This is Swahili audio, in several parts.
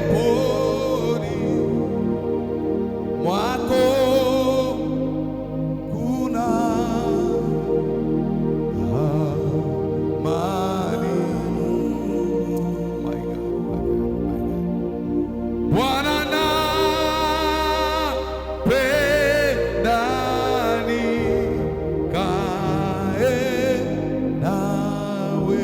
Uweponi mwako kuna amani. My God, my God, my God. Bwana, napenda nikae nawe.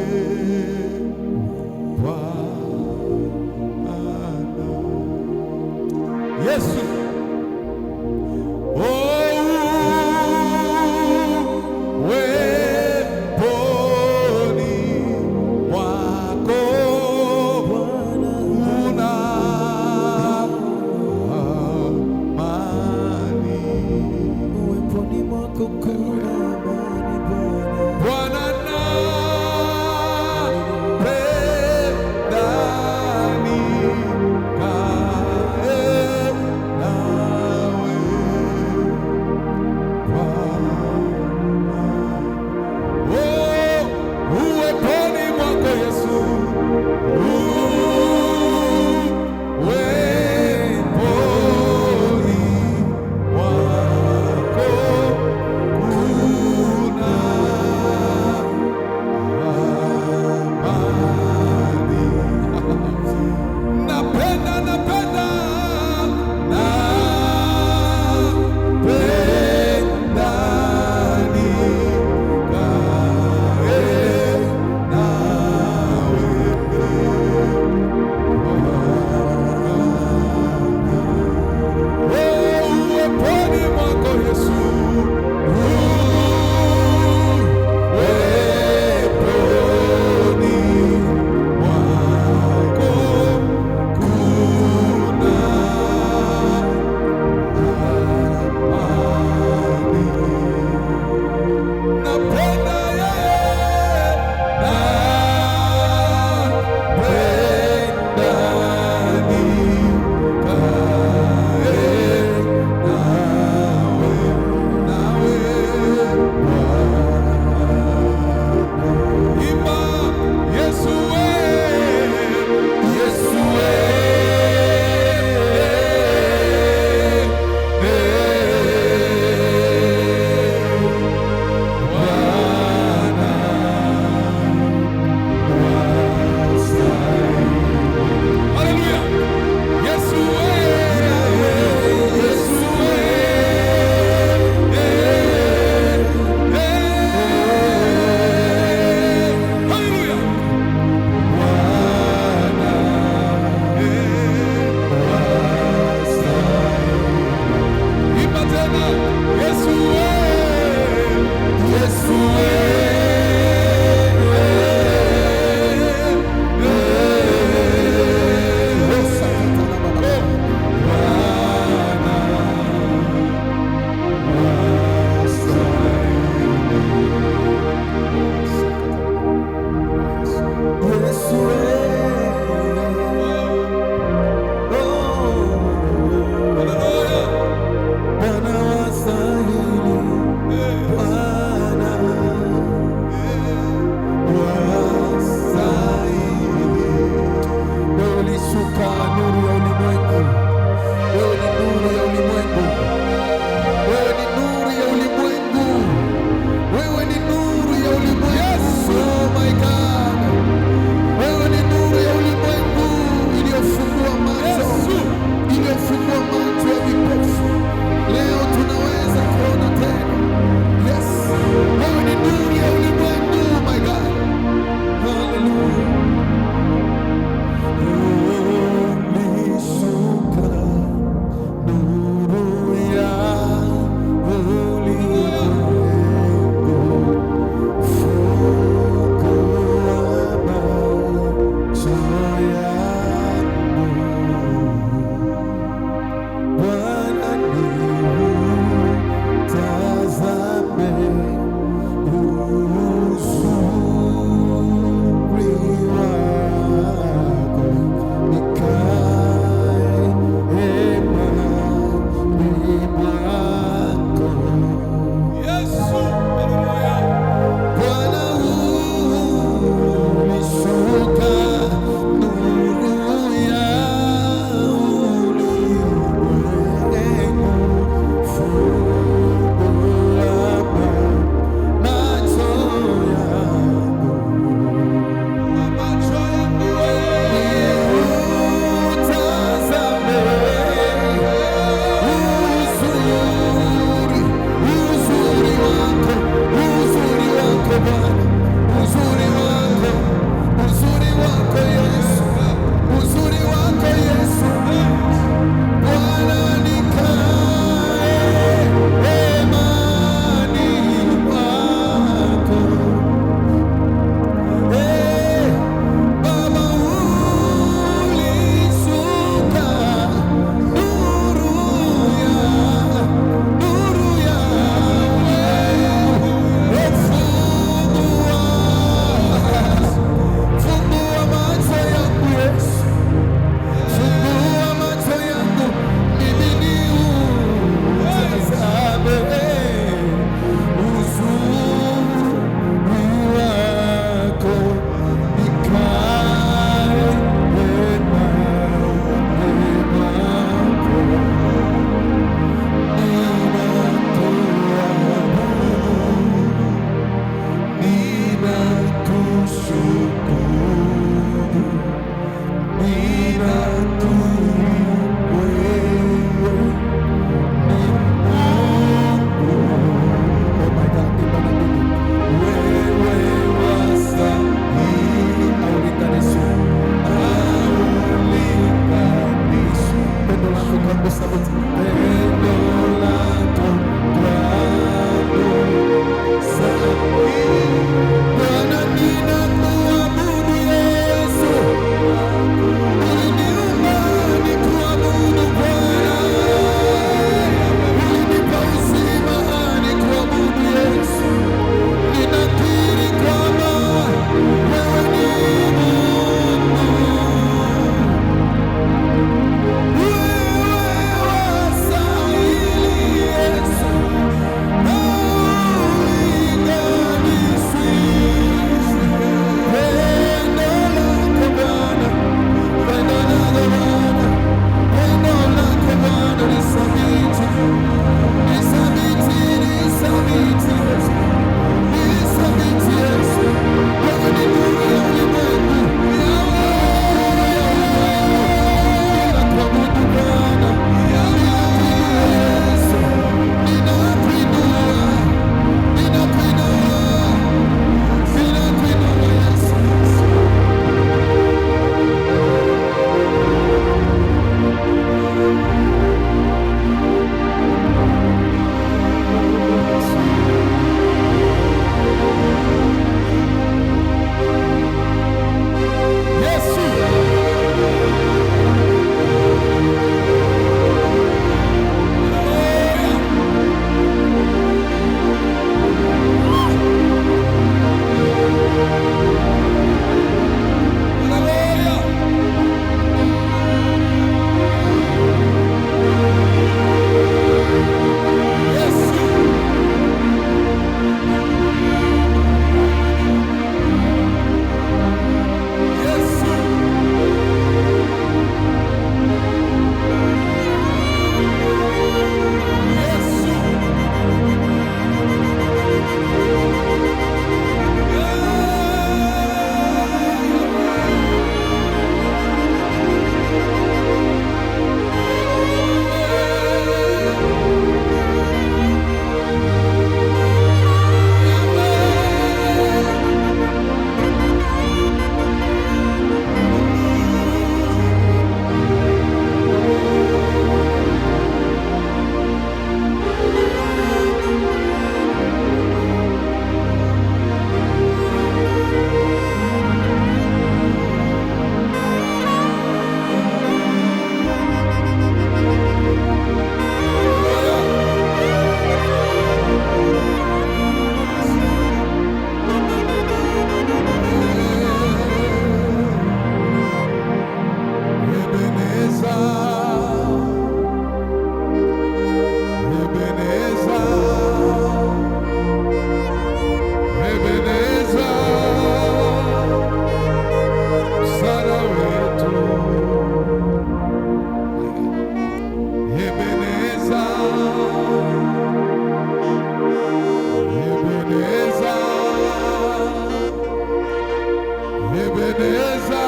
Ebeneza,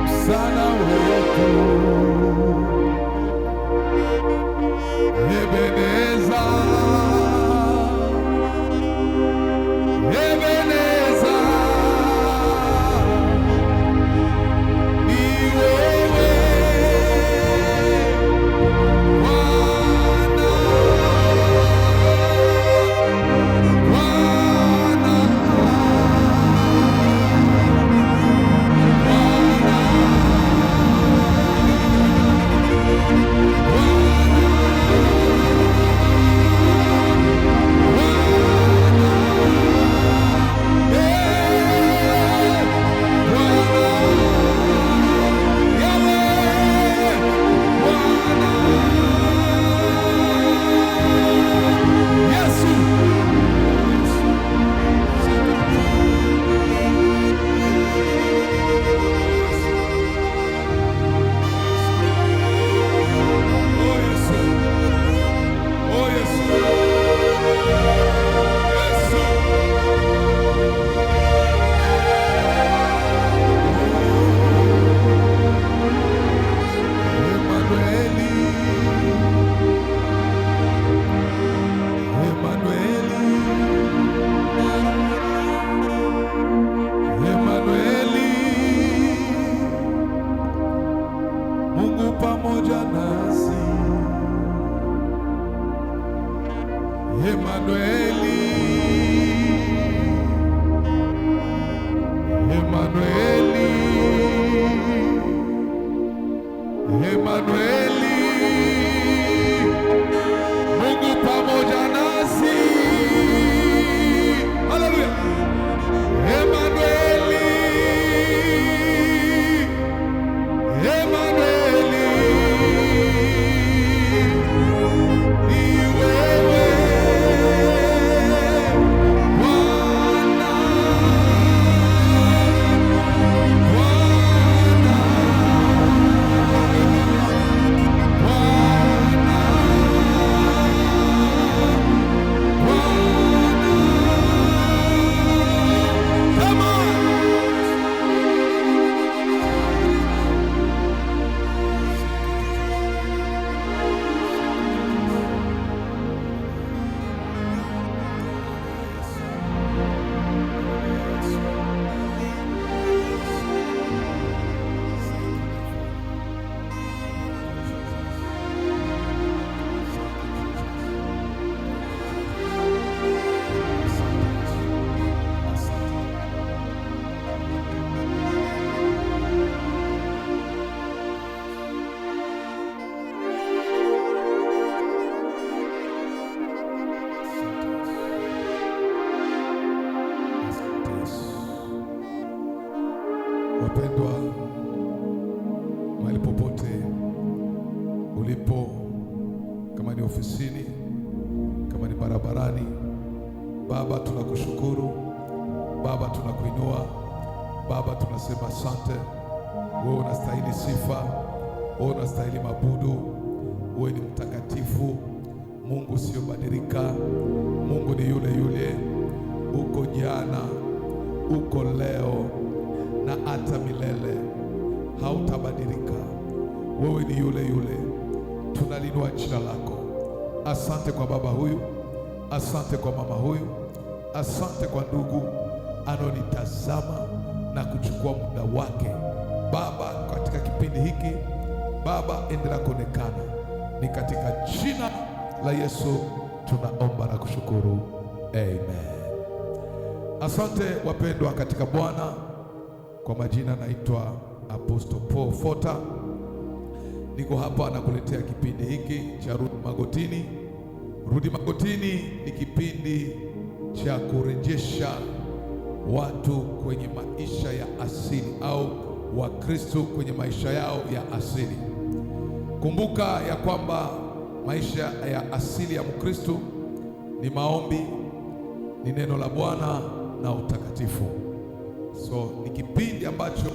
msana wetu. Ebeneza, Ebeneza, ni wewe Bwana, Bwana, Yesu. Oh Yesu. Oh Yesu. Yesu. Emanueli, Emanueli, Emanueli, Mungu pamoja nasi. Emanueli, Emanueli, Emanueli, Mungu pamoja nasi. Haleluya. Emanueli, Emanueli, ni wewe Bwana, Bwana, Bwana, Bwana. Come on. Asante Yesu. Wapendwa, mahali popote ulipo, kama ni ofisini, kama ni barabarani, Baba tunakushukuru, Baba tunakuinua, Baba tunasema asante. Wewe unastahili sifa, wewe unastahili mabudu, wewe ni mtakatifu, Mungu usiyobadilika. Mungu ni yule yule, uko jana, uko leo na hata milele, hautabadilika. Wewe ni yule yule. Tunaliinua jina lako. Asante kwa baba huyu, asante kwa mama huyu, asante kwa ndugu anaonitazama na kuchukua muda wake. Baba, katika kipindi hiki Baba, endelea kuonekana. Ni katika jina la Yesu tunaomba na kushukuru, amen. Asante wapendwa katika Bwana. Kwa majina naitwa Apostle Paul Fota, niko hapa nakuletea kipindi hiki cha Rudi Magotini. Rudi Magotini ni kipindi cha kurejesha watu kwenye maisha ya asili au Wakristo kwenye maisha yao ya asili. Kumbuka ya kwamba maisha ya asili ya Mkristo ni maombi, ni neno la Bwana na utakatifu. So ni kipindi ambacho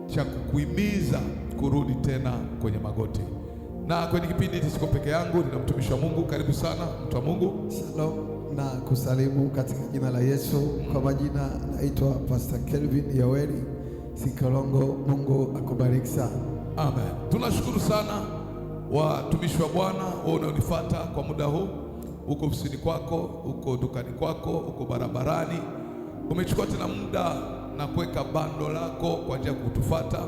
cha kukuhimiza kurudi tena kwenye magoti. Na kwenye kipindi hiki siko peke yangu, nina mtumishi wa Mungu. Karibu sana mtu wa Mungu. Shalom. Na kusalimu katika jina la Yesu. Kwa majina naitwa Pastor Kelvin Yoweri Sikolongo. Mungu akubariki sana. Amen. Tunashukuru sana watumishi wa Bwana, wewe unaonifuata kwa muda huu, uko ofisini kwako, uko dukani kwako, uko barabarani, umechukua tena muda na kuweka bando lako kwa ajili ya kutufuata.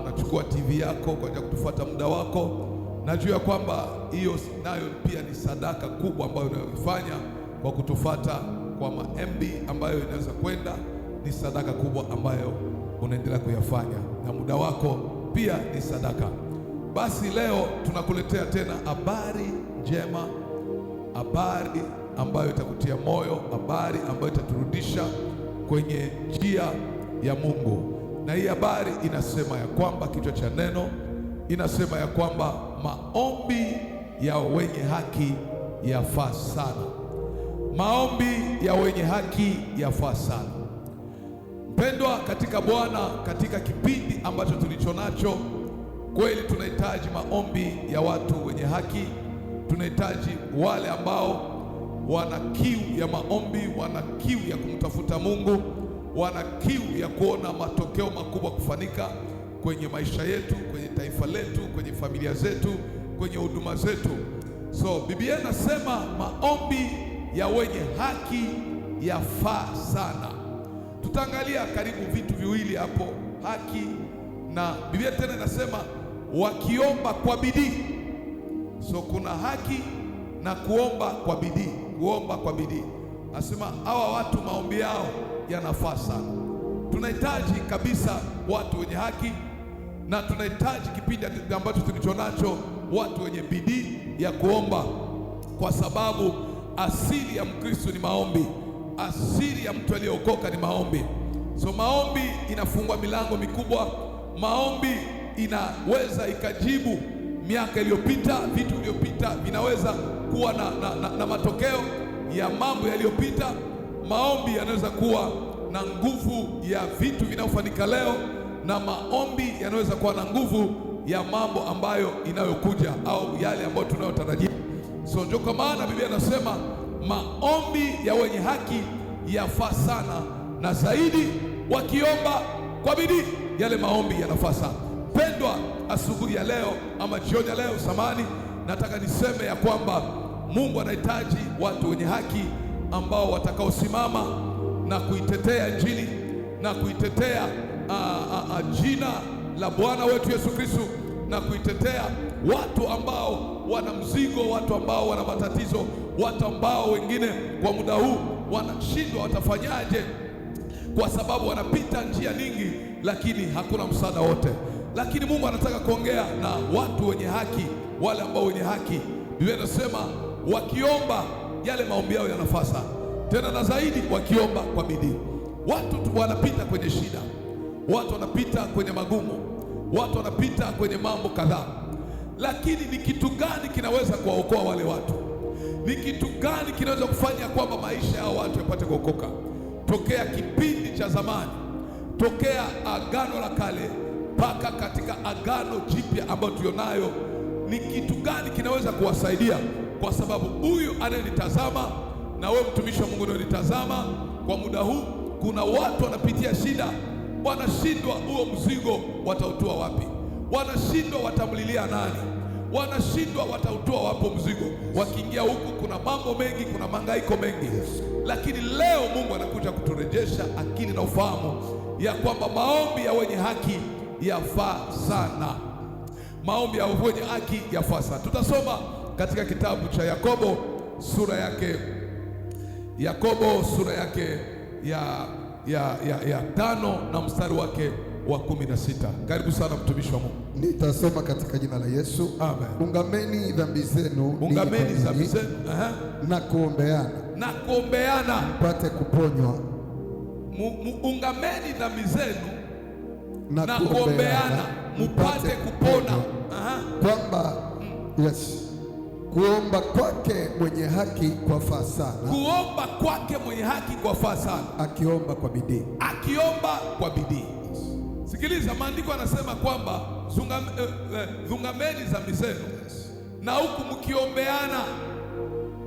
Unachukua TV yako kwa ajili ya kutufuata muda wako. Najua ya kwamba hiyo nayo pia ni sadaka kubwa ambayo unayoifanya kwa kutufuata kwa ma-MB ambayo inaweza kwenda, ni sadaka kubwa ambayo unaendelea kuyafanya, na muda wako pia ni sadaka. Basi leo tunakuletea tena habari njema, habari ambayo itakutia moyo, habari ambayo itaturudisha kwenye njia ya Mungu. Na hii habari inasema ya kwamba, kichwa cha neno inasema ya kwamba maombi ya wenye haki yafaa sana. Maombi ya wenye haki yafaa sana. Mpendwa katika Bwana, katika kipindi ambacho tulicho nacho, kweli tunahitaji maombi ya watu wenye haki. Tunahitaji wale ambao wana kiu ya maombi, wana kiu ya kumtafuta Mungu, wana kiu ya kuona matokeo makubwa kufanyika kwenye maisha yetu, kwenye taifa letu, kwenye familia zetu, kwenye huduma zetu. So Biblia inasema maombi ya wenye haki yafaa sana. Tutaangalia karibu vitu viwili hapo, haki na Biblia tena inasema wakiomba kwa bidii. So kuna haki na kuomba kwa bidii, kuomba kwa bidii. Nasema hawa watu maombi yao yanafaa sana. Tunahitaji kabisa watu wenye haki, na tunahitaji kipindi ambacho tulicho nacho watu wenye bidii ya kuomba, kwa sababu asili ya Mkristo ni maombi. Asili ya mtu aliyeokoka ni maombi. So maombi inafungua milango mikubwa. Maombi inaweza ikajibu miaka iliyopita, vitu vilivyopita vinaweza kuwa na matokeo ya mambo yaliyopita. Maombi yanaweza kuwa na nguvu ya vitu vinavyofanyika leo, na maombi yanaweza kuwa na nguvu ya mambo ambayo inayokuja au yale ambayo tunayotarajia. So ndio kwa maana Biblia inasema maombi ya wenye haki yafaa sana, na zaidi wakiomba kwa bidii, yale maombi yanafaa sana. Pendwa, asubuhi ya leo ama jioni ya leo, samani, nataka niseme ya kwamba Mungu anahitaji watu wenye haki ambao watakaosimama na kuitetea Injili na kuitetea jina la Bwana wetu Yesu Kristo, na kuitetea watu ambao wana mzigo, watu ambao wana matatizo, watu ambao wengine kwa muda huu wanashindwa watafanyaje, kwa sababu wanapita njia nyingi, lakini hakuna msaada wote. Lakini Mungu anataka kuongea na watu wenye haki, wale ambao wenye haki. Biblia inasema wakiomba yale maombi yao yanafaa sana, tena na zaidi wakiomba kwa bidii. Watu wanapita kwenye shida, watu wanapita kwenye magumu, watu wanapita kwenye mambo kadhaa, lakini ni kitu gani kinaweza kuwaokoa wale watu? Ni kitu gani kinaweza kufanya kwamba maisha ya watu yapate kuokoka? Tokea kipindi cha zamani, tokea Agano la Kale mpaka katika Agano Jipya ambayo tulionayo, ni kitu gani kinaweza kuwasaidia? Kwa sababu huyu anayenitazama na wewe mtumishi wa Mungu unayenitazama kwa muda huu, kuna watu wanapitia shida, wanashindwa huo mzigo watautoa wapi, wanashindwa watamlilia nani, wanashindwa watautoa wapo mzigo. Wakiingia huku kuna mambo mengi, kuna mangaiko mengi. Lakini leo Mungu anakuja kuturejesha akili na ufahamu ya kwamba maombi ya wenye haki yafaa sana. Maombi ya wenye haki yafaa sana. Tutasoma katika kitabu cha Yakobo sura yake, Yakobo sura yake ya 5 na mstari wake wa 16. Karibu sana mtumishi wa Mungu. Nitasoma katika jina la Yesu. Amen. Ungameni dhambi zenu, ungameni dhambi zenu, na kuombeana, na kuombeana mpate kuponywa. Ungameni dhambi zenu na kuombeana mpate kupona. Kwamba yes, kuomba kwake mwenye haki kwafaa sana. Kuomba kwake mwenye haki kwafaa sana, akiomba kwa bidii, akiomba kwa bidii. Sikiliza, maandiko anasema kwamba zungameni dhambi zenu na huku mkiombeana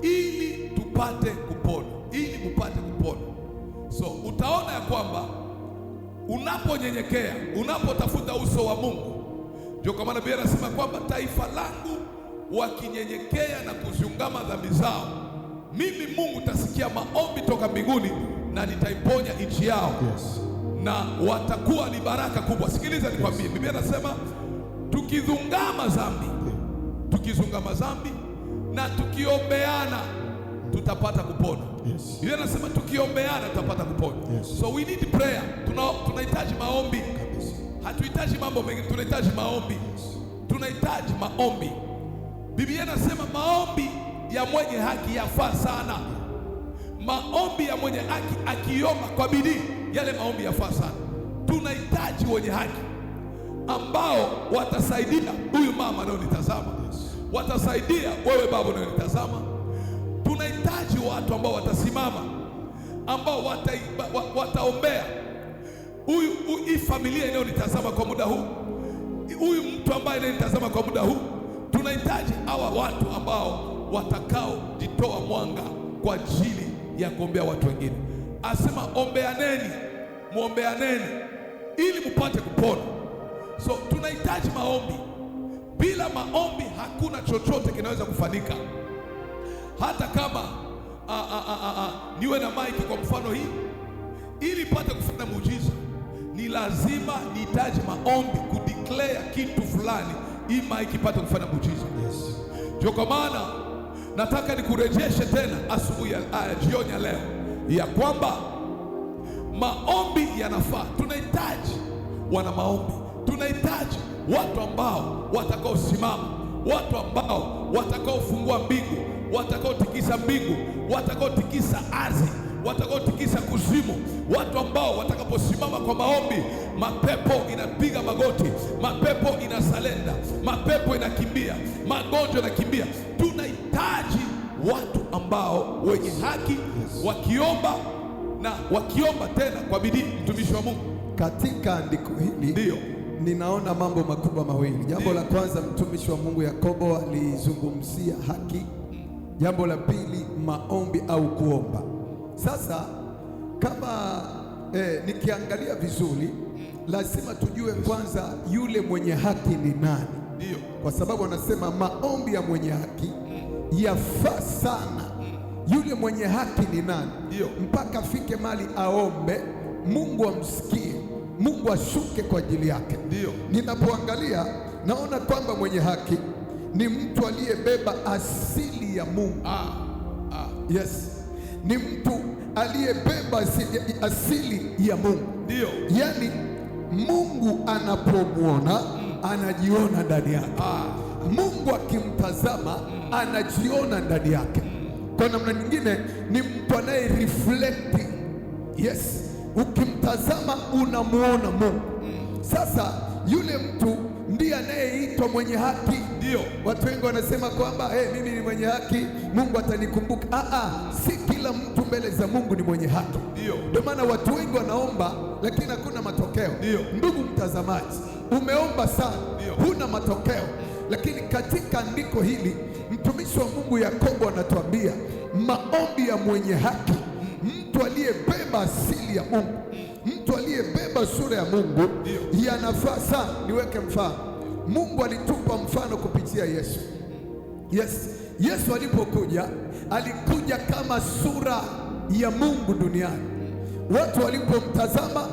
ili tupate mupate kupona, ili mupate kupona. So utaona ya kwamba unaponyenyekea, unapotafuta uso wa Mungu, ndio kwa maana Biblia inasema kwamba taifa langu wakinyenyekea na kuziungama dhambi zao, mimi Mungu tasikia maombi toka mbinguni na nitaiponya nchi yao. Na watakuwa ni baraka kubwa. Sikiliza nikwambie, Biblia inasema tukizungama dhambi, tukizungama dhambi na tukiombeana tutapata kupona. Biblia inasema tukiombeana tutapata kupona. So we need prayer. Tunahitaji maombi. Hatuhitaji mambo mengine, tunahitaji maombi. Tunahitaji maombi. Biblia inasema maombi ya mwenye haki yafaa sana. Maombi ya mwenye haki akiomba kwa bidii, yale maombi yafaa sana. Tunahitaji wenye haki ambao watasaidia huyu mama anayonitazama, watasaidia wewe baba unayonitazama. Tunahitaji watu ambao watasimama, ambao wataombea huyu hii familia inayonitazama kwa muda huu, huyu mtu ambaye anayenitazama kwa muda huu. Tunahitaji hawa watu ambao watakaojitoa mwanga kwa ajili ya kuombea watu wengine. Asema ombeaneni, muombeaneni ili mupate kupona. So tunahitaji maombi. Bila maombi hakuna chochote kinaweza kufanyika. Hata kama niwe na maiki kwa mfano hii, ili pate kufanya muujiza, ni lazima nihitaji maombi kudeclare kitu fulani, hii maiki ipate kufanya muujiza. Ndio kwa maana nataka nikurejeshe tena asubuhi ya jioni ya leo ya kwamba maombi yanafaa. Tunahitaji wana maombi, tunahitaji watu ambao watakaosimama, watu ambao watakaofungua mbingu, watakaotikisa mbingu, watakaotikisa ardhi, watakaotikisa kuzimu, watu ambao watakaposimama kwa maombi, mapepo inapiga magoti, mapepo inasalenda, mapepo inakimbia, magonjwa yanakimbia. Tunahitaji watu ambao wenye haki, wakiomba na wakiomba tena kwa bidii. Mtumishi wa Mungu, Katika andiko hili ndio ninaona mambo makubwa mawili. Jambo la kwanza, mtumishi wa Mungu Yakobo alizungumzia haki. Jambo la pili, maombi au kuomba. Sasa kama nikiangalia vizuri, lazima tujue kwanza yule mwenye haki ni nani, ndio kwa sababu anasema maombi ya mwenye haki yafaa sana. Yule mwenye haki ni nani? Ndio. Mpaka afike mali aombe, Mungu amsikie, Mungu ashuke kwa ajili yake. Ndio. Ninapoangalia naona kwamba mwenye haki ni mtu aliyebeba asili ya Mungu. Yes, ni mtu aliyebeba asili ya Mungu. Ndio. Yaani Mungu anapomwona anajiona ndani yake. Mungu akimtazama anajiona ndani yake. Kwa namna nyingine ni mtu anaye reflect. Yes, ukimtazama unamuona Mungu. Sasa yule mtu ndiye anayeitwa mwenye haki. Ndio. Watu wengi wanasema kwamba hey, mimi ni mwenye haki, Mungu atanikumbuka. Si kila mtu mbele za Mungu ni mwenye haki. Ndio. Ndio maana watu wengi wanaomba lakini hakuna matokeo. Ndio. Ndugu mtazamaji, umeomba sana, Ndio. huna matokeo. Lakini katika andiko hili mtumishi wa Mungu Yakobo anatuambia maombi ya mwenye haki, mtu aliyebeba asili ya Mungu, mtu aliyebeba sura ya Mungu, yanafaa sana. Niweke mfano, Mungu alitupa mfano kupitia Yesu. Yes, Yesu alipokuja alikuja kama sura ya Mungu duniani. Watu walipomtazama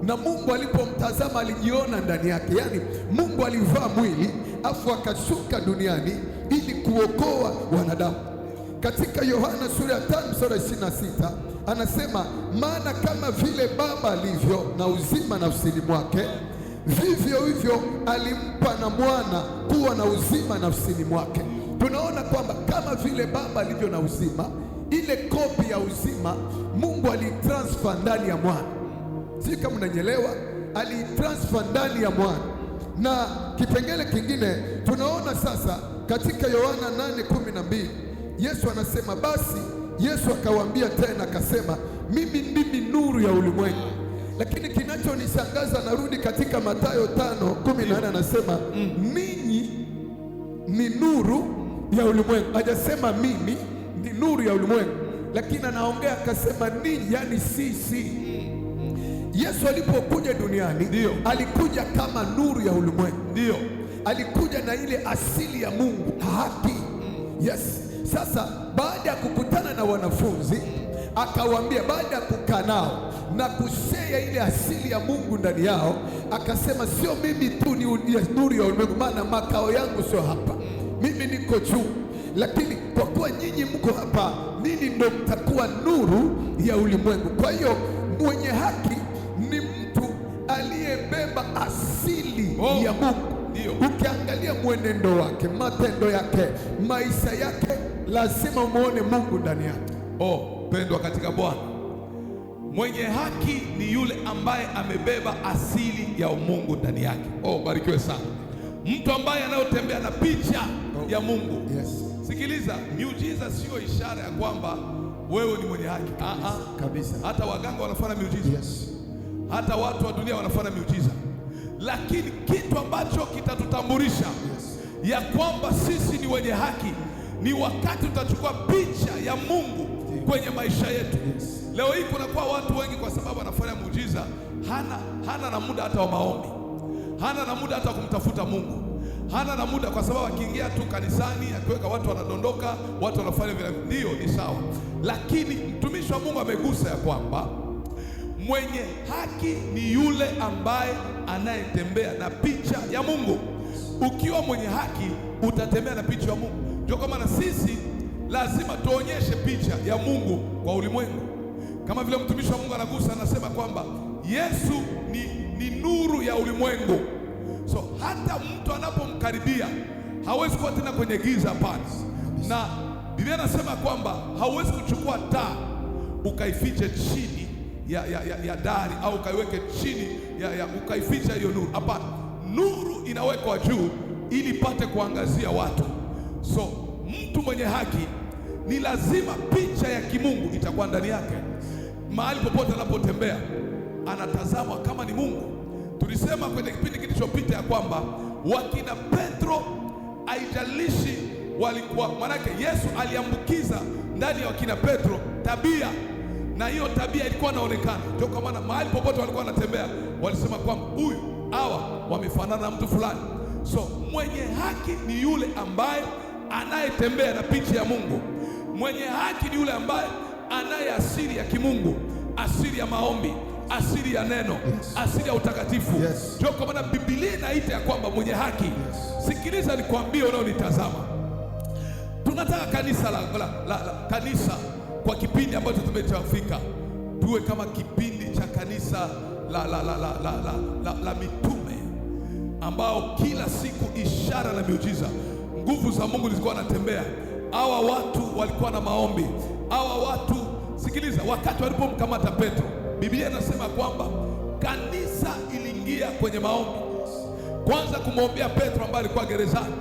na Mungu alipomtazama alijiona ndani yake. Yaani Mungu alivaa mwili afu akashuka duniani ili kuokoa wanadamu. Katika Yohana sura ya 5 mstari 26 anasema, maana kama vile Baba alivyo na uzima nafsini mwake, vivyo hivyo alimpa na Mwana kuwa na uzima nafsini mwake. Tunaona kwamba kama vile Baba alivyo na uzima, ile kopi ya uzima Mungu alitransfer ndani ya Mwana. Sijui kama unanielewa, alitransfer ndani ya Mwana. Na kipengele kingine tunaona sasa katika Yohana 8:12 Yesu anasema, basi Yesu akawaambia tena akasema, mimi ndimi nuru ya ulimwengu. Lakini kinachonishangaza, narudi katika Mathayo 5:14 anasema ninyi ni nuru ya ulimwengu. Hajasema mimi ni nuru ya ulimwengu. Lakini anaongea akasema ninyi, yani sisi. Yesu alipokuja duniani Ndio. Alikuja kama nuru ya ulimwengu. Ndio. Alikuja na ile asili ya Mungu, haki. Yes. Sasa baada ya kukutana na wanafunzi akawaambia, baada ya kukaa nao na kushea ile asili ya Mungu ndani yao, akasema sio mimi tu ni nuru ya ulimwengu, maana makao yangu sio hapa, mimi niko juu, lakini kwa kuwa nyinyi mko hapa, ninyi ndo mtakuwa nuru ya ulimwengu. Kwa hiyo mwenye haki ni mtu aliyebeba asili ya Mungu. Ndio. Ukiangalia mwenendo wake, matendo yake, maisha yake, lazima umuone Mungu ndani yake. Oh, pendwa katika Bwana, mwenye haki ni yule ambaye amebeba asili ya Mungu ndani yake. Oh, barikiwe sana. Mtu ambaye anayotembea na picha ya Mungu. Yes. Sikiliza, miujiza sio ishara ya kwamba wewe ni mwenye haki. Kabisa. Hata waganga wanafanya miujiza. Yes. Hata watu wa dunia wanafanya miujiza, lakini kitu ambacho kitatutambulisha Yes. ya kwamba sisi ni wenye haki ni wakati tutachukua picha ya Mungu kwenye maisha yetu. Yes. Leo hii kunakuwa watu wengi, kwa sababu anafanya muujiza, hana na muda hata wa maombi, hana na muda hata wa kumtafuta Mungu, hana na muda, kwa sababu akiingia tu kanisani akiweka watu wanadondoka, watu wanafanya vile, ndio ni sawa, lakini mtumishi wa Mungu amegusa ya kwamba mwenye haki ni yule ambaye anayetembea na picha ya Mungu. Ukiwa mwenye haki utatembea na picha ya Mungu. Ndio kwa maana sisi lazima tuonyeshe picha ya Mungu kwa ulimwengu, kama vile mtumishi wa Mungu anagusa, anasema kwamba Yesu ni nuru ya ulimwengu. So hata mtu anapomkaribia hawezi kuwa tena kwenye giza, hapana. Na Biblia inasema kwamba hauwezi kuchukua taa ukaifiche chini ya dari au ukaiweke chini ukaificha hiyo nuru. Hapana, nuru inawekwa juu ili ipate kuangazia watu. So mtu mwenye haki ni lazima picha ya kimungu itakuwa ndani yake. Mahali popote anapotembea anatazamwa kama ni Mungu. Tulisema kwenye kipindi kilichopita ya kwamba wakina Petro, haijalishi walikuwa, manake Yesu aliambukiza ndani ya wakina Petro tabia, na hiyo tabia ilikuwa inaonekana. Ndio kwa maana mahali popote walikuwa wanatembea walisema kwamba huyu, hawa wamefanana na mtu fulani. So mwenye haki ni yule ambaye anayetembea na picha ya Mungu. Mwenye haki ni yule ambaye anaye asili ya kimungu, asili ya maombi, asili ya neno, Yes. asili ya utakatifu. Yes. Ndio kwa maana Biblia inaita ya kwamba mwenye haki. Yes. Sikiliza nikwambie, unaonitazama, tunataka kanisa la kanisa kwa kipindi ambacho tumechafika tuwe kama kipindi cha kanisa la mitume, ambao kila siku ishara na miujiza, nguvu za Mungu zilikuwa wanatembea. Hawa watu walikuwa na maombi. Hawa watu, sikiliza, wakati walipomkamata Petro, Biblia inasema kwamba kanisa iliingia kwenye maombi, kwanza kumwombea Petro ambaye alikuwa gerezani.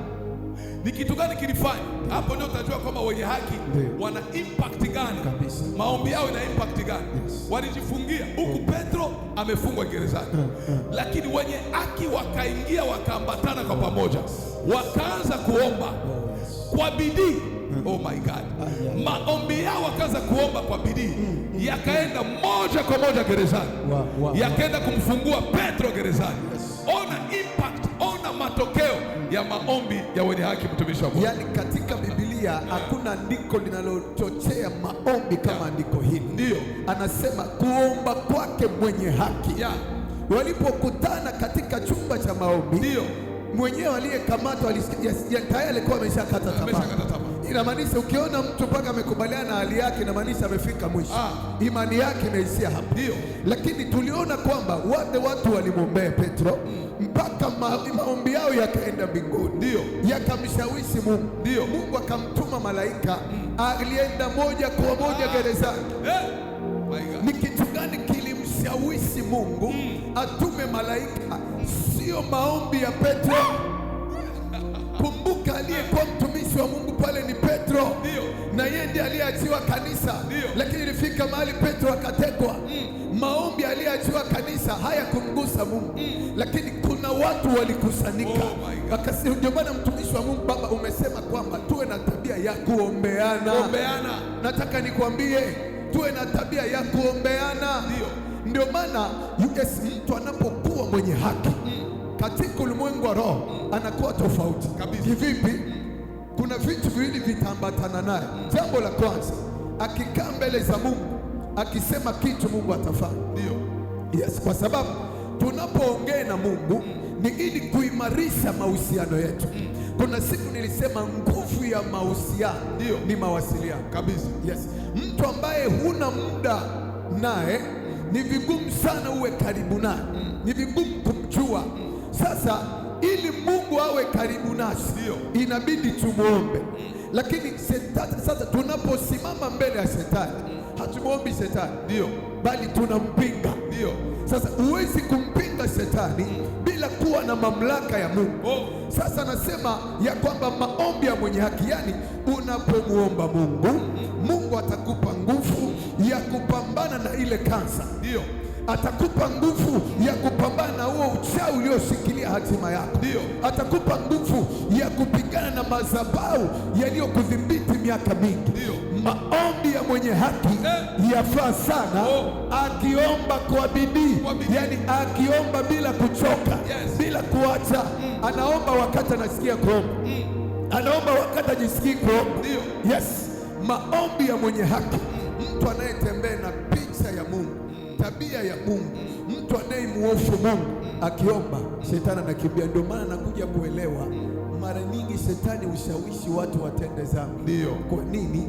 Ni kitu gani kilifanya hapo? Ndio utajua kwamba wenye haki Ndio. wana impact gani Kabisa. maombi yao ina impact gani? Yes. Walijifungia huku Petro amefungwa gerezani, lakini wenye haki wakaingia wakaambatana kwa pamoja, wakaanza kuomba kwa bidii. Oh my God, maombi yao wakaanza kuomba kwa bidii, yakaenda moja kwa moja gerezani, yakaenda kumfungua Petro gerezani. Ona impact, ona matokeo ya maombi ya wenye haki, mtumishi wa Mungu. Yaani katika Biblia hakuna andiko linalochochea maombi kama andiko hili. Ndio. Anasema kuomba kwake mwenye haki. Walipokutana katika chumba cha maombi, Ndio. mwenyewe aliyekamatwa tayari alikuwa ameshakata tamaa. Ameshakata tamaa. Inamaanisha ukiona mtu mpaka amekubaliana na hali yake, inamaanisha amefika mwisho. Imani yake imeishia hapo. Ndio. Lakini tuliona kwamba wale watu walimwombea Petro mpaka maombi yao yakaenda mbinguni. Ndio. Yakamshawishi Mungu. Ndio. Mungu akamtuma malaika, alienda moja kwa moja gerezani. My God. Ni kitu gani kilimshawishi Mungu atume malaika? Sio maombi ya Petro. Kumbuka aliyekuwa mtumishi wa Mungu pale ni Petro. Ndio. Na yeye ndiye aliyeachiwa kanisa. Ndio. Lakini ilifika mahali Petro akatekwa. Maombi aliyeachiwa kanisa hayakumgusa Mungu. Lakini kuna watu walikusanyika. Oh my God. Ndio maana mtumishi wa Mungu, baba, umesema kwamba tuwe na tabia ya kuombeana. Kuombeana. Nataka nikwambie tuwe na tabia ya kuombeana. Ndio. Ndio maana yes, mtu anapokuwa mwenye haki katika ulimwengu wa roho anakuwa tofauti Kabisa. Kivipi? Kuna vitu viwili vitaambatana naye. Jambo la kwanza, akikaa mbele za Mungu akisema kitu, Mungu atafanya. Ndio. Yes, kwa sababu tunapoongea na Mungu ni ili kuimarisha mahusiano yetu. Kuna siku nilisema nguvu ya mahusiano Ndio. ni mawasiliano. Kabisa. Yes, mtu ambaye huna muda naye ni vigumu sana uwe karibu naye, ni vigumu kumjua. Sasa ili Mungu awe karibu nasi Ndio. inabidi tumuombe, lakini shetani, sasa tunaposimama mbele ya shetani hatumuombi shetani, Ndio. bali tunampinga. Ndio. Sasa huwezi kumpinga shetani bila kuwa na mamlaka ya Mungu. Oh. Sasa nasema ya kwamba maombi ya mwenye haki, yani unapomuomba Mungu, Mungu atakupa nguvu ya kupambana na ile kansa. Ndio. Atakupa nguvu ya kupambana na huo uchawi ulioshikilia hatima yako. Ndio. Atakupa nguvu ya kupigana na madhabahu yaliyokudhibiti miaka mingi. Ndio. Maombi ya mwenye haki yafaa sana Oh. akiomba kwa bidii, Kwa bidii. yani akiomba bila kuchoka, Yes. bila kuacha. Anaomba wakati anasikia kuomba, anaomba wakati ajisikii kuomba. Ndio. Yes, maombi ya mwenye haki, mtu anayetembea na picha ya Mungu, tabia ya Mungu, mtu anayemuhofu Mungu, akiomba shetani anakimbia. Ndio maana nakuja kuelewa mara nyingi shetani hushawishi watu watende dhambi. Ndio. Kwa nini?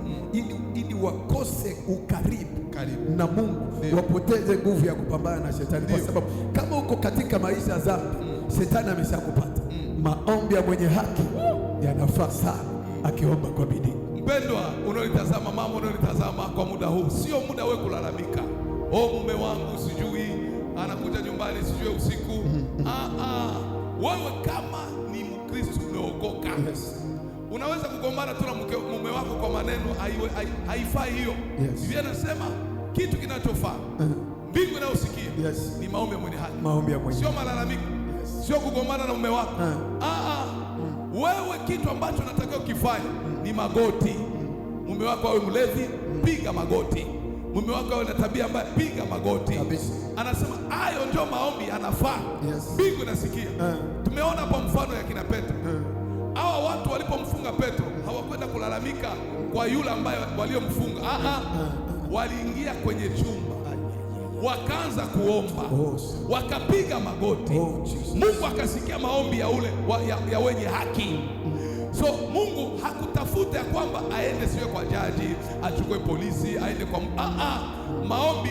Ili wakose ukaribu Karibu. na Mungu, Ndio. wapoteze nguvu ya kupambana na shetani, kwa Ndio. sababu kama uko katika maisha ya dhambi, shetani ameshakupata. Maombi ya mwenye haki yanafaa sana akiomba kwa bidii. Mpendwa unaonitazama, mama unaonitazama kwa muda huu, sio muda wewe kulalamika, oh, mume wangu sijui anakuja nyumbani sijui usiku. Wewe kama ni Mkristo umeokoka, Yes. unaweza kugombana tu na mume wako kwa maneno, haifai hiyo. Yes. Biblia inasema kitu kinachofaa mbingu inayosikia Yes. ni maombi ya mwenye haki, Maombi ya mwenye sio malalamiko, sio kugombana na mume wako. Wewe kitu ambacho unatakiwa kukifanya ni magoti. Mume wako awe mlevi, piga magoti. Mume wako awe na tabia mbaya, piga magoti. Kabisa. Anasema hayo ndio maombi yanafaa. Yes. Mbingu inasikia. Tumeona hapa mfano ya kina Petro. Hawa watu walipomfunga Petro hawakwenda kulalamika kwa yule ambaye waliomfunga. Waliingia kwenye chumba wakaanza kuomba, Oh, wakapiga magoti. Oh, Jesus. Mungu akasikia maombi ya ule ya wenye haki. So Mungu hakutafuta ya kwamba aende siwe kwa jaji, achukue polisi, aende kwa maombi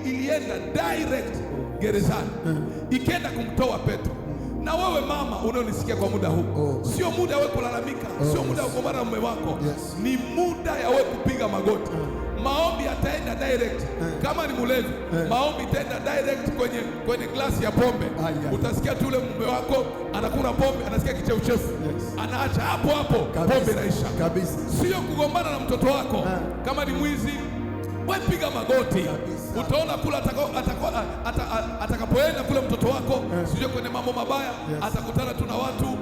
ilienda direct gerezani, ikienda kumtoa Petro. Na wewe mama unaonisikia kwa muda huu, Oh. sio muda wewe kulalamika, sio muda wa kugombana na mume wako, Yes. ni muda ya wewe kupiga magoti. Maombi yataenda direct. Kama ni mlevi, maombi itaenda direct kwenye glasi ya pombe. Ai, ai. Utasikia tu ule mume wako anakula pombe, anasikia kichefuchefu, Yes. anaacha hapo hapo, pombe inaisha. Kabisa. Sio kugombana na mtoto wako kama ni mwizi, we piga magoti. Kabisa. Utaona kule atakapoenda kule mtoto wako sijui kwenye mambo mabaya, atakutana tu na watu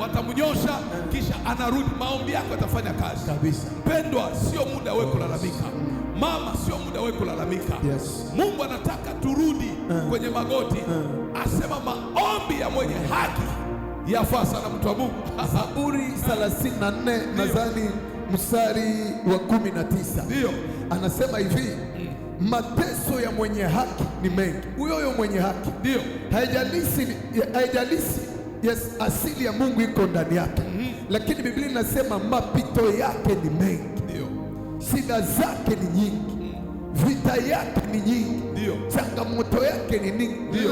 watamnyosha, kisha anarudi. Maombi yako yatafanya kazi. Kabisa. Mpendwa, sio muda wewe kulalamika. Mama, sio muda wewe kulalamika. Yes. Mungu anataka turudi kwenye magoti. Asema maombi ya mwenye haki yafaa sana, mtu wa Mungu. Zaburi 34 nadhani mstari wa 19. Ndio. Anasema hivi, mateso ya mwenye haki ni mengi. Huyo huyo mwenye haki Ndio. haijalishi, yes, asili ya Mungu iko ndani yake, lakini Biblia inasema mapito yake ni mengi, Ndio. shida zake ni nyingi, vita yake ni nyingi, Ndio. changamoto yake ni nyingi, Ndio.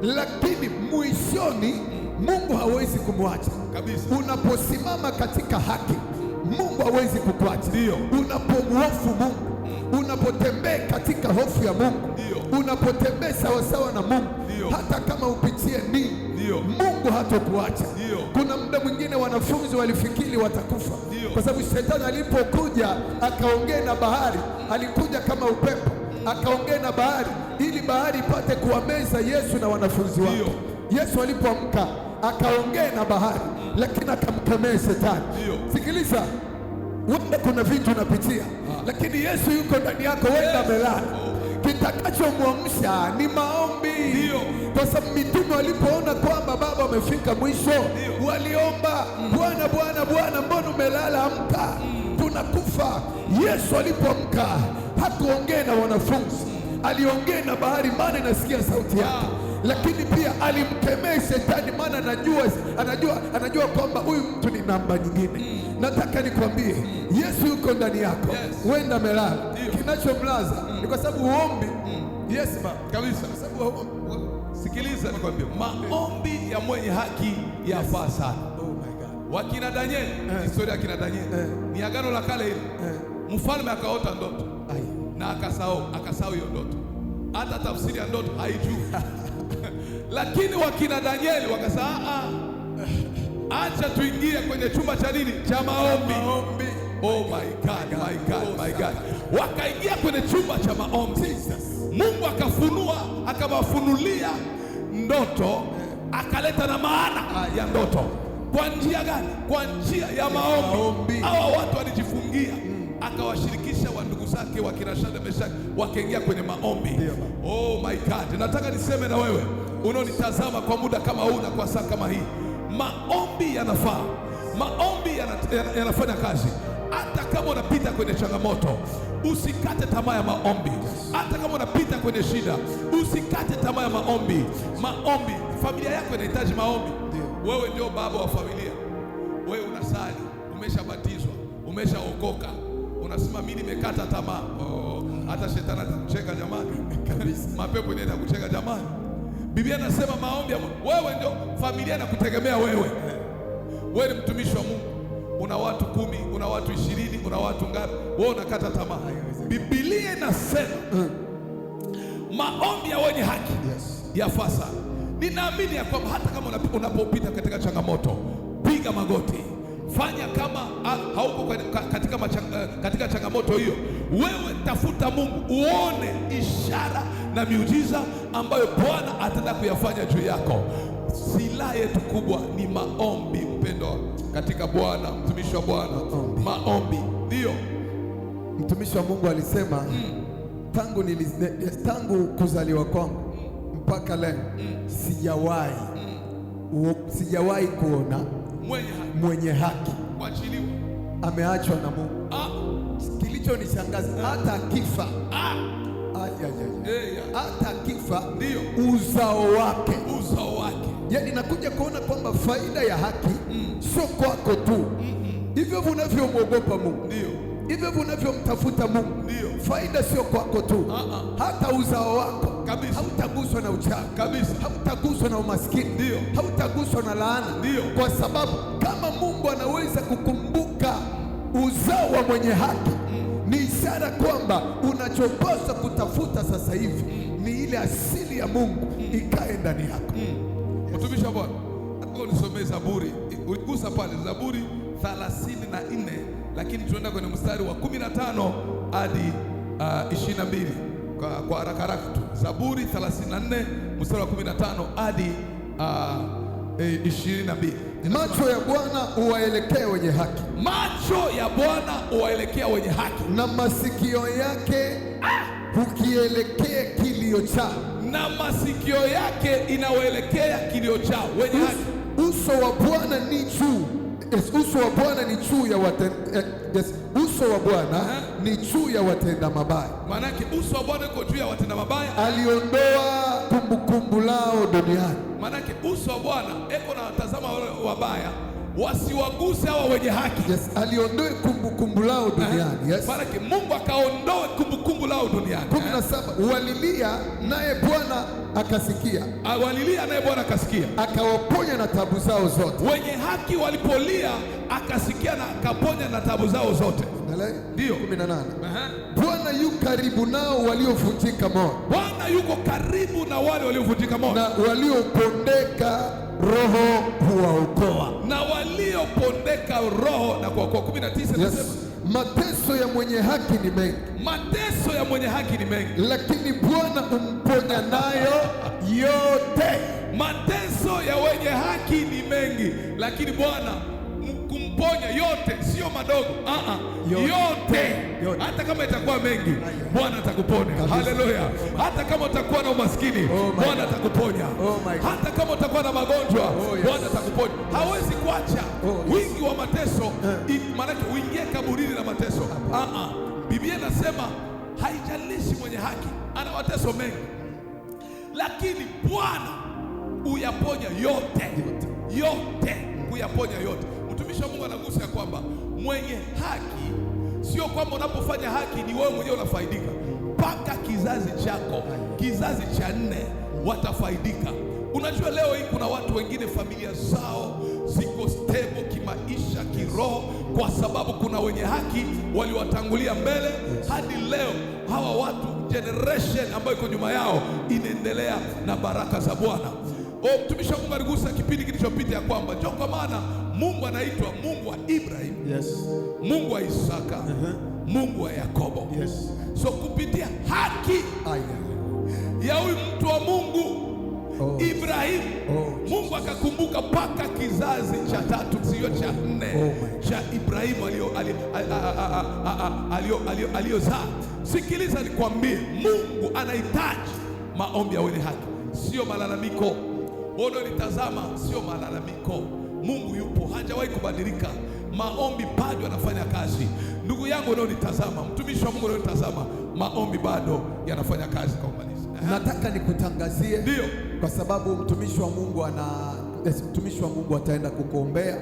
lakini mwishoni Mungu hawezi kumwacha. Kabisa. Unaposimama katika haki, Mungu hawezi kukuacha. Ndio. Unapomhofu Mungu, unapotembea katika hofu ya Mungu, Ndio. unapotembea sawasawa na Mungu, Ndio. hata kama upitie nini, Ndio. Mungu hatokuacha. Ndio. Kuna muda mwingine wanafunzi walifikiri watakufa, Ndio. kwa sababu shetani alipokuja akaongea na bahari, alikuja kama upepo, akaongea na bahari ili bahari ipate kuwameza Yesu na wanafunzi wake. Ndio. Yesu alipoamka Akaongea na bahari, lakini akamkemea shetani. Sikiliza, wenda kuna vitu unapitia, lakini Yesu yuko ndani yako, wenda amelala. Kitakachomwamsha ni maombi. Kwa sababu mitume walipoona kwamba baba amefika mwisho, waliomba, Bwana, Bwana, Bwana, mbona umelala? Amka, tunakufa. Yesu alipoamka hakuongea na wanafunzi, aliongea na bahari, maana inasikia sauti yake. Lakini pia alimkemea shetani, maana anajua kwamba huyu mtu ni namba nyingine. Nataka nikwambie, Yesu yuko ndani yako, wenda amelala. Kinachomlaza ni kwa sababu uombi. Yes, baba. Kabisa. Kwa sababu uombi. Sikiliza nikwambie, maombi ya mwenye haki yafaa sana. Oh my God. Wakina Danieli, historia ya kina Danieli ni agano la kale hili. Mfalme akaota ndoto na akasahau hiyo ndoto, hata tafsiri ya ndoto haijui. Lakini wakina Danieli wakasema, acha tuingie kwenye chumba cha nini, cha maombi. Oh my God, my God, my God. Wakaingia kwenye chumba cha maombi. Mungu akafunua, akawafunulia ndoto, akaleta na maana ya ndoto. Kwa njia gani? Kwa njia ya maombi. Hawa watu walijifungia, akawashirikisha wa ndugu zake wakina Shadraka, Meshaki, wakaingia kwenye maombi. Oh my God. Nataka niseme na wewe unaonitazama kwa muda kama huu na kwa saa kama hii, maombi yanafaa. Maombi yanafanya kazi. Hata kama unapita kwenye changamoto, usikate tamaa ya maombi. Hata kama unapita kwenye shida, usikate tamaa ya maombi. Maombi, familia yako inahitaji maombi. Wewe ndio baba wa familia, wewe unasali, umeshabatizwa, umeshaokoka, unasema mimi nimekata tamaa. Oh, hata shetani atakucheka jamani. Mapepo inaenda kucheka jamani. Biblia inasema maombi, wewe ndio familia inakutegemea wewe. Wewe ni mtumishi wa Mungu, una watu 10, una watu 20, una watu ngapi? Wewe unakata tamaa. Biblia inasema maombi ya wenye haki yafaa sana. Ninaamini ya kwamba hata kama unapopita katika changamoto, piga magoti, fanya kama hauko katika changamoto hiyo. Wewe tafuta Mungu, uone ishara na miujiza ambayo Bwana ataenda kuyafanya juu yako. Silaha yetu kubwa ni maombi, mpendwa katika Bwana, mtumishi wa Bwana, maombi. Ndio mtumishi wa Mungu alisema, tangu kuzaliwa kwangu mpaka leo sijawahi kuona mwenye haki kuachiliwa, ameachwa na Mungu. Kilichonishangaza, hata akifa, hata akifa, uzao wake, yaani nakuja kuona kwamba faida ya haki sio kwako tu. Hivyo unavyomwogopa Mungu, hivyo unavyomtafuta Mungu, faida sio kwako tu, hata uzao wako hautaguswa na uchawi kabisa, hautaguswa na umaskini, hautaguswa na laana. Kwa sababu kama Mungu anaweza kukumbuka uzao wa mwenye haki, ni ishara kwamba unachopaswa kutafuta sasa hivi ni ile asili ya Mungu ikae ndani yako. Mtumishi wa Bwana, nataka unisomee Zaburi. Uligusa pale Zaburi 34, lakini tunaenda kwenye mstari wa 15 hadi 22 kwa haraka haraka tu. Zaburi 34 mstari wa 15 hadi 22. Macho ya Bwana huwaelekea wenye haki. Macho ya Bwana huwaelekea wenye haki. Na masikio yake hukielekea kilio chao. Na masikio yake inawaelekea kilio chao wenye haki. Uso wa Bwana ni juu. Uso wa Bwana ni juu ya watenda, uso wa Bwana ni juu ya watenda mabaya. Maanake uso wa Bwana uko juu ya watenda mabaya. Aliondoa kumbukumbu lao duniani. Maanake uso wa Bwana eko na watazama wale wabaya, wasiwaguse hawa wenye haki. Yes, aliondoe kumbukumbu lao duniani. Yes. Maanake Mungu akaondoe kumbukumbu lao duniani. 17 walilia naye Bwana akasikia. Walilia naye Bwana akasikia. Akawaponya na tabu zao zote. Wenye haki walipolia akasikia na akaponya na tabu zao zote. Ndio. 18. Bwana yu karibu nao waliovunjika moyo. Bwana yuko karibu na wale waliovunjika moyo. Na waliopondeka roho huwaokoa. Na waliopondeka roho na kuwaokoa. 19 inasema, Mateso ya mwenye haki ni mengi, Mateso ya mwenye haki ni mengi, lakini Bwana humponya nayo yote. Mateso ya wenye haki ni mengi, lakini Bwana kumponya yote, sio madogo. Ah, ah. Yote. Yote. Yote. Hata kama itakuwa mengi, Bwana atakuponya. Kabisa. Haleluya! Hata kama utakuwa na umaskini, Oh my Bwana God. atakuponya. Oh my God. Hata kama utakuwa na magonjwa, Oh yes. Bwana atakuponya. Hawezi kuacha Oh yes. wingi wa mateso, maanake uingie kaburini na mateso. Ah, ah. Biblia inasema haijalishi mwenye haki ana mateso mengi, lakini Bwana uyaponya yote, yote, kuyaponya yote. Mtumishi wa Mungu anagusa ya kwamba mwenye haki, sio kwamba unapofanya haki ni wewe mwenyewe unafaidika, mpaka kizazi chako, kizazi cha nne watafaidika. Unajua leo hii kuna watu wengine familia zao ziko stable kimaisha, kiroho, kwa sababu kuna wenye haki waliwatangulia mbele. Hadi leo hawa watu, generation ambayo iko nyuma yao inaendelea na baraka za Bwana. O, mtumishi wa Mungu aligusa kipindi kilichopita ya kwamba ndio kwa maana Mungu anaitwa Mungu wa Ibrahim, Mungu wa Isaka, Mungu wa Yakobo. So kupitia haki Aya. ya huyu mtu wa Mungu Oh. Ibrahim, Oh. Mungu akakumbuka mpaka kizazi cha tatu, sio cha nne, Oh my cha Ibrahimu aliyozaa. Sikiliza nikwambie, Mungu anahitaji maombi ya wenye haki, sio malalamiko. Wewe unanitazama, sio malalamiko. Mungu yupo, hajawahi kubadilika. Maombi bado yanafanya kazi. Ndugu yangu unaonitazama, mtumishi wa Mungu unaonitazama, maombi bado yanafanya kazi kwa umalizi. Nataka nikutangazie Ndio. kwa sababu mtumishi wa Mungu ana yes, mtumishi wa Mungu ataenda kukuombea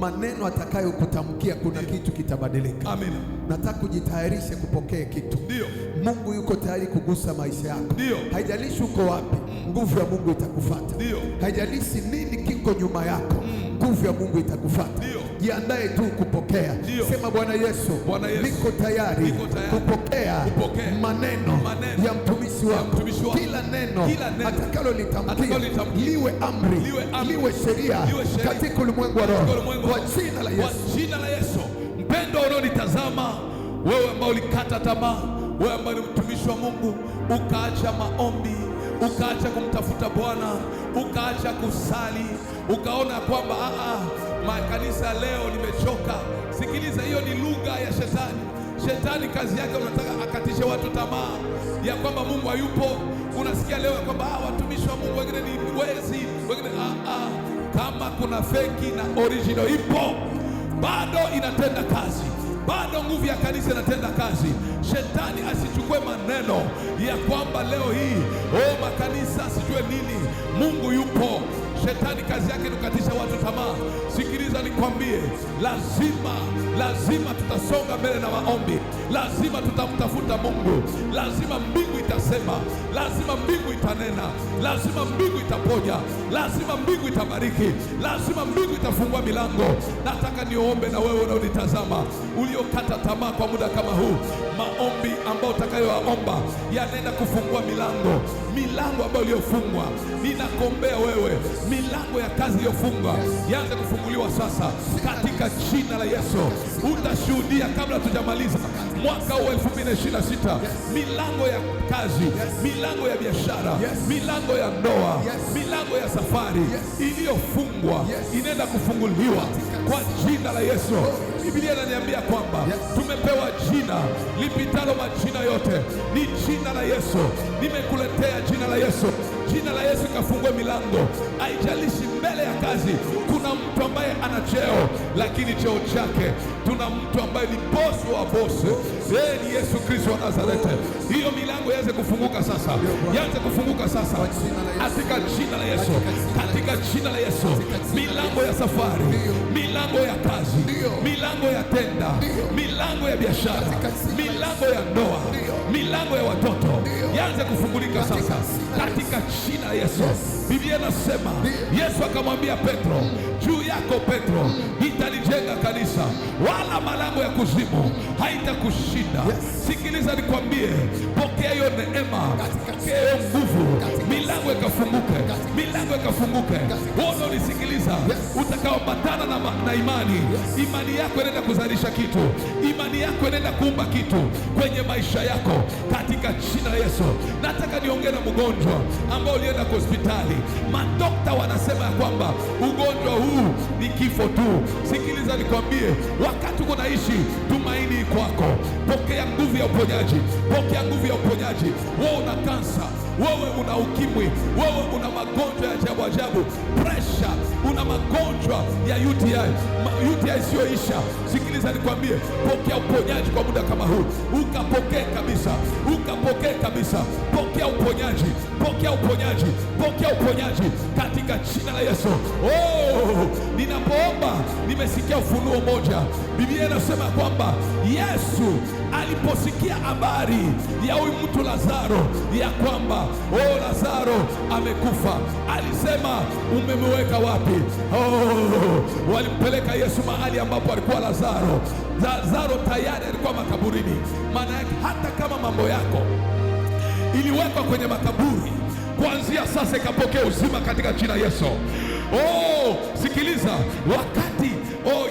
maneno atakayokutamkia, kuna kitu kitabadilika. Amina. Nataka kujitayarishe kupokea kitu. Ndio. Mungu yuko tayari kugusa maisha yako. Ndio. Haijalishi uko wapi, nguvu ya Mungu itakufuata. Ndio. Haijalishi nini kiko nyuma yako, nguvu ya Mungu itakufuata. Ndio. Jiandae tu kupokea. Ndio. Sema Bwana Yesu, Bwana Yesu, niko tayari, niko tayari kupokea, kupokea maneno, maneno ya mtumishi ya wako. mtumishi wako. Kila neno, Kila neno atakalolitamkia atakalolitamkia liwe amri, liwe amri, liwe sheria liwe sheria katika ulimwengu wa katika roho, ulimwengu wa kwa roho. jina la Kwa Yesu. jina la Yesu. Mpendwa unaonitazama, wewe ambao ulikata tamaa, wewe ambao ni mtumishi wa Mungu, ukaacha maombi, ukaacha kumtafuta Bwana, ukaacha kusali, ukaona kwamba makanisa leo nimechoka. Sikiliza, hiyo ni lugha ya shetani. Shetani kazi yake unataka akatishe watu tamaa ya kwamba Mungu hayupo. Unasikia leo ya kwamba watumishi wa Mungu wengine ni wezi, wengine kama kuna feki na original ipo bado inatenda kazi, bado nguvu ya kanisa inatenda kazi. Shetani asichukue maneno ya kwamba leo hii makanisa sijue nini. Mungu yupo. Shetani kazi yake ni kukatisha watu tamaa. Sikiliza nikwambie, lazima lazima tutasonga mbele na maombi, lazima tutamtafuta Mungu, lazima mbingu itasema, lazima mbingu itanena, lazima mbingu itaponya, lazima mbingu itabariki, lazima mbingu itafungua milango. Nataka niombe na wewe unaonitazama, uliokata tamaa kwa muda kama huu, maombi ambayo utakayoyaomba yanaenda kufungua milango, milango ambayo iliyofungwa. Ninakuombea wewe, milango ya kazi iliyofungwa yaanze kufunguliwa sasa katika jina la Yesu. Utashuhudia kabla tujamaliza mwaka huu 2026, milango ya kazi, milango ya biashara, milango ya ndoa, milango ya safari iliyofungwa inaenda kufunguliwa kwa jina la Yesu. Biblia inaniambia kwamba tumepewa jina lipitalo majina yote, ni jina la Yesu. Nimekuletea jina la Yesu. Jina la Yesu ikafungue milango. Haijalishi mbele ya kazi kuna mtu ambaye ana cheo, lakini cheo chake, tuna mtu ambaye ni bosi wa bosi, yeye ni Yesu Kristo wa Nazareti. Hiyo milango ianze kufunguka sasa, ianze kufunguka sasa katika jina la Yesu, katika jina la Yesu. Milango ya safari, milango ya kazi, milango ya tenda, milango ya biashara, milango ya ndoa, milango ya watoto ianze kufungulika sasa katika jina la Yesu. Biblia inasema Yesu akamwambia Petro, juu yako Petro nitalijenga kanisa, wala malango ya kuzimu haitakushinda. Sikiliza nikwambie, pokea hiyo hiyo neema, pokea hiyo nguvu, milango ikafunguke, milango ikafunguke. Wewe unaonisikiliza, utakaoambatana na imani, imani yako inaenda kuzalisha kitu, imani yako inaenda kuumba kitu kwenye maisha yako katika jina la Yesu. Nataka niongee na mgonjwa ambao ulienda kwa hospitali, madokta wanasema ya kwamba ugonjwa huu ni kifo tu. Sikiliza nikwambie, wakati uko naishi, tumaini kwako. Pokea nguvu ya uponyaji, pokea nguvu ya uponyaji. Wewe una kansa, wewe una ukimwi, wewe una magonjwa ya ajabu ajabu, pressure, una magonjwa ya UTI, UTI isiyoisha. Sikiliza nikwambie, pokea uponyaji kwa muda kama huu, ukapokee kabisa, ukapokee kabisa. Pokea uponyaji, pokea uponyaji, pokea uponyaji katika jina la Yesu. Oh, ninapoomba nimesikia ufunuo moja. Biblia inasema kwamba Yesu aliposikia habari ya huyu mtu Lazaro, ya kwamba oh, Lazaro amekufa, alisema umemweka wapi? Oh, walimpeleka Yesu mahali ambapo alikuwa Lazaro. Lazaro tayari alikuwa makaburini. Maana yake hata kama mambo yako iliwekwa kwenye makaburi, kuanzia sasa ikapokea uzima katika jina Yesu. Oh, sikiliza, wakati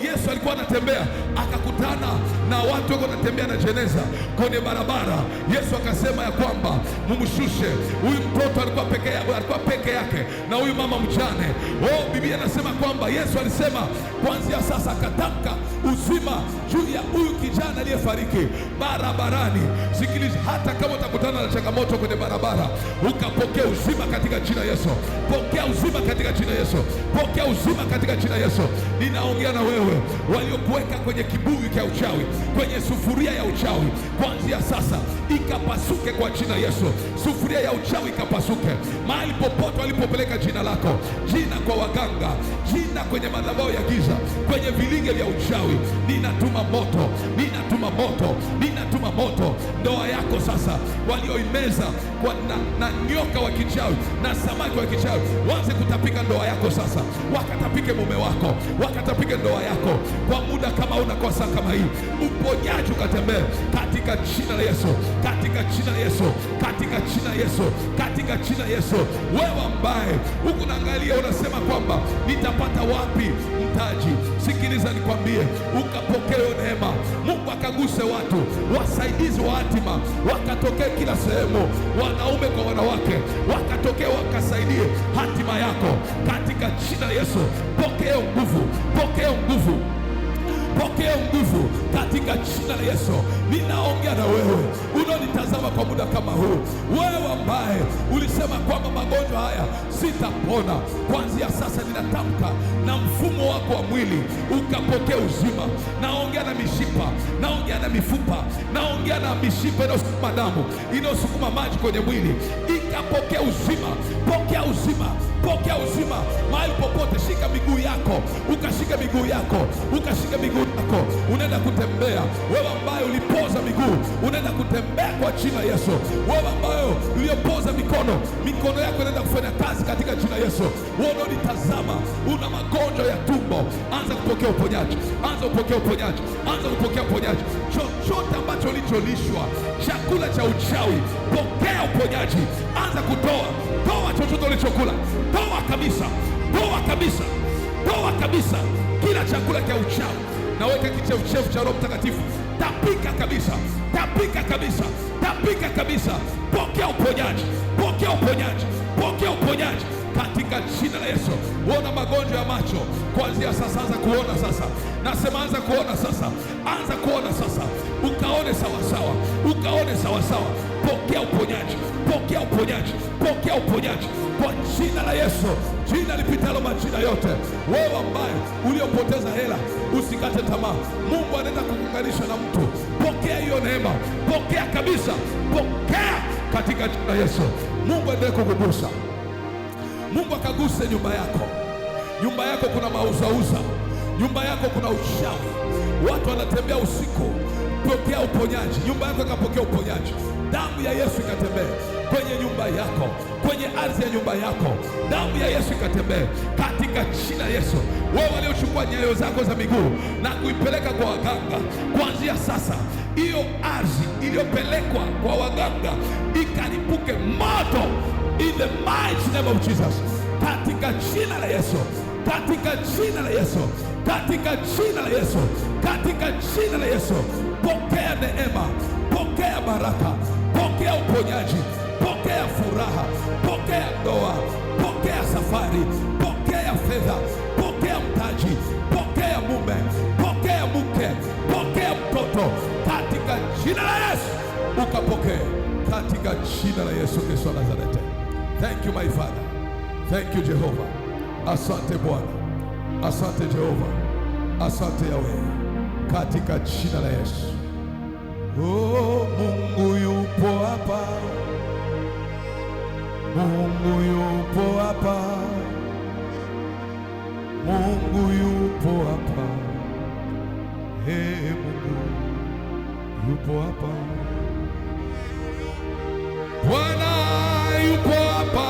Yesu alikuwa anatembea akakutana na watu wako wanatembea na jeneza kwenye barabara. Yesu akasema ya kwamba mumshushe huyu mtoto, alikuwa peke yake, alikuwa peke yake na huyu mama mjane. Oh, Biblia inasema kwamba Yesu alisema kuanzia sasa, akatamka uzima juu ya huyu kijana aliyefariki barabarani. Sikiliza, hata kama utakutana na changamoto kwenye barabara, ukapokea uzima katika jina Yesu. Pokea uzima katika jina Yesu. Pokea uzima katika jina Yesu. Ninaongea na wewe waliokuweka kwenye kibuyu cha uchawi, kwenye sufuria ya uchawi, kuanzia sasa ikapasuke kwa jina Yesu. Sufuria ya uchawi ikapasuke mahali popote walipopeleka jina lako, jina kwa waganga, jina kwenye madhabahu ya giza, kwenye vilinge vya uchawi, ninatuma moto, ninatuma moto, ninatuma moto. Ndoa yako sasa walioimeza kwa na nyoka wa kichawi na samaki wa kichawi, waanze kutapika ndoa yako sasa, wakatapike mume wako, wakatapike ndoa yako kwa muda kama unakosa kama hii, uponyaji ukatembee katika jina la Yesu, katika jina la Yesu, katika jina la Yesu, katika jina la Yesu. Wewe ambaye huku naangalia unasema kwamba nitapata wapi mtaji, sikiliza nikwambie, ukapokea neema, Mungu akaguse watu, wasaidizi wa hatima wakatokee kila sehemu, wanaume kwa wanawake, wakatokee wakasaidie hatima yako katika jina la Yesu. Pokea nguvu, pokea nguvu, pokea nguvu katika jina la Yesu. Ninaongea na wewe unaonitazama kwa muda kama huu, wewe ambaye ulisema kwamba magonjwa haya sitapona, kuanzia sasa ninatamka na mfumo wako wa mwili ukapokea uzima. Naongea na mishipa, naongea na mifupa, naongea na mishipa inayosukuma damu, inayosukuma maji kwenye mwili, ikapokea uzima. Pokea uzima, pokea uzima mahali popote. Shika miguu yako, ukashika miguu yako, ukashika miguu yako, unaenda kutembea. Wewe ambaye ulipoza miguu, unaenda kutembea kwa jina Yesu. Wewe ambaye uliopoza mikono, mikono yako inaenda kufanya kazi katika jina Yesu. Wewe unaonitazama, una magonjwa ya tumbo, anza kupokea uponyaji, anza kupokea uponyaji, anza kupokea uponyaji. Chochote ambacho ulicholishwa, chakula cha uchawi, pokea uponyaji. Anza kutoa, toa chochote ulichokula, toa kabisa, toa kabisa, toa kabisa kila chakula cha uchawi. Naweka kichefuchefu cha Roho Mtakatifu, tapika kabisa, tapika kabisa, tapika kabisa. Pokea uponyaji, pokea uponyaji, pokea uponyaji katika jina la Yesu. Uona magonjwa ya macho, kuanzia sasa anza kuona sasa. Nasema anza kuona sasa, anza kuona sasa, ukaone sawasawa, ukaone sawasawa. Pokea uponyaji, pokea uponyaji, pokea uponyaji kwa jina la Yesu, jina lipitalo majina yote. Wewe ambaye uliopoteza hela, usikate tamaa. Mungu anaenda kukuunganisha na mtu. Pokea hiyo neema, pokea kabisa, pokea katika jina la Yesu. Mungu aendelee kukugusa. Mungu akaguse nyumba yako. Nyumba yako kuna mauzauza, nyumba yako kuna uchawi, watu wanatembea usiku. Pokea uponyaji, nyumba yako ikapokea uponyaji. Damu ya Yesu ikatembee kwenye nyumba yako, kwenye ardhi ya nyumba yako, damu ya Yesu ikatembee katika jina la Yesu. Wewe waliochukua nyayo zako za miguu na kuipeleka kwa waganga, kuanzia sasa hiyo ardhi iliyopelekwa kwa waganga Ikalipuke moto in the mighty name of Jesus, katika jina la Yesu, katika jina la Yesu, katika jina la Yesu, katika jina la Yesu. Pokea neema, pokea baraka, pokea uponyaji, pokea furaha, pokea ndoa, pokea safari, pokea fedha, pokea mtaji, pokea mume, pokea mke, pokea mtoto, katika jina la Yesu ukapokee, katika jina la Yesu Kristo wa Nazareti. Thank you my Father, thank you Jehovah. Asante Bwana, asante Jehova, asante Yahweh, katika jina la Yesu. Oh, Mungu yupo hapa, Mungu yupo hapa, Mungu yupo hapa. Hey, Mungu yupo hapa, Bwana yupo hapa,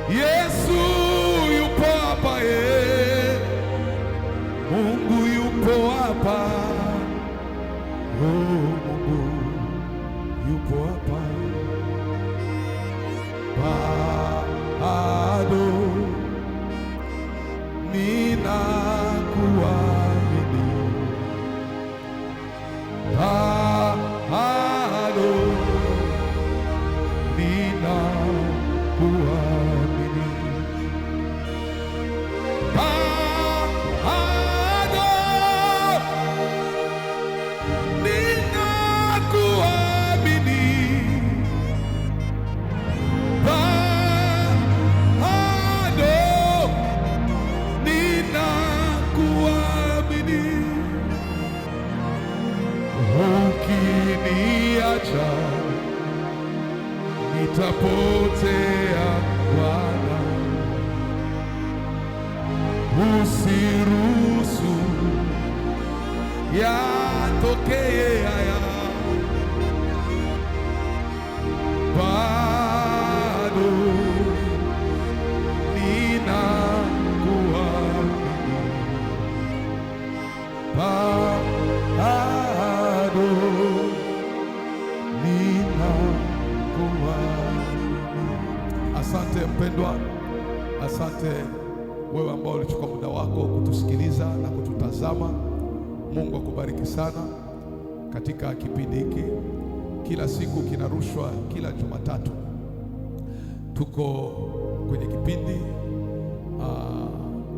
Yesu yupo hapa, eh. Mungu yupo hapa. Oh, Mungu yupo hapa, bado ninakuamini, bado ninakuamini, bado ninakuamini, bado ninakuamini. Ukiniacha nitapotea Bwana, usiruhusu yatokee haya, bado ninakuamini, bado ninakuamini. Asante mpendwa, asante wewe ambao ulichukua muda wako kutusikiliza na kututazama. Mungu akubariki sana katika kipindi hiki. Kila siku kinarushwa kila Jumatatu. Tuko kwenye kipindi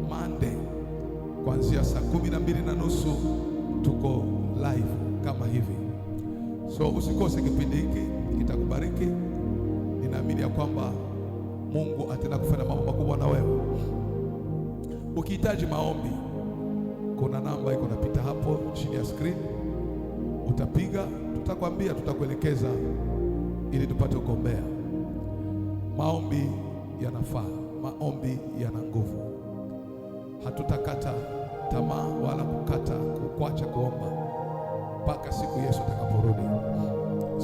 Monday kuanzia saa 12:30 tuko live kama hivi. So usikose kipindi hiki, kitakubariki. Ninaamini ya kwamba Mungu ataenda kufanya mambo makubwa na wewe. Ukihitaji maombi, kuna namba iko napita hapo chini ya screen, utapiga, tutakwambia, tutakuelekeza ili tupate kuombea. Maombi yanafaa, maombi yana nguvu. Hatutakata tamaa wala kukata kuacha kuomba mpaka siku Yesu atakaporudi.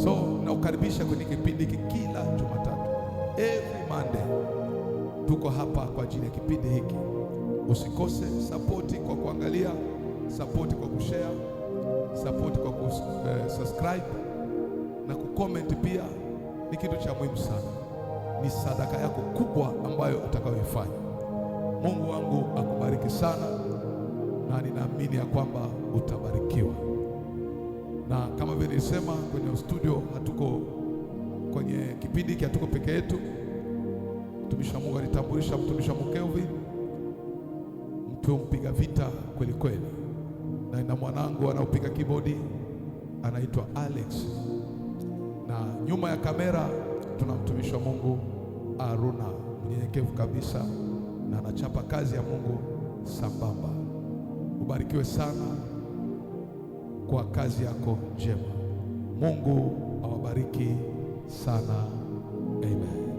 So nakukaribisha kwenye kipindi hiki kila Jumatatu, every Monday tuko hapa kwa ajili ya kipindi hiki. Usikose sapoti kwa kuangalia, sapoti kwa kushare, sapoti kwa kusubscribe na kucomment pia ni kitu cha muhimu sana. Ni sadaka yako kubwa ambayo utakayoifanya. Mungu wangu akubariki sana, na ninaamini ya kwamba utabarikiwa. Na kama vile nilisema kwenye studio, hatuko kwenye kipindi hiki, hatuko peke yetu. Mtumishi wa Mungu alitambulisha mtumishi wa Mungu Kelvin, mtu mpiga vita kweli kweli, na ina mwanangu anaopiga keyboard anaitwa Alex, na nyuma ya kamera tuna mtumishi wa Mungu Aruna, mnyenyekevu kabisa na anachapa kazi ya Mungu sambamba. Ubarikiwe sana kwa kazi yako njema. Mungu awabariki sana. Amen.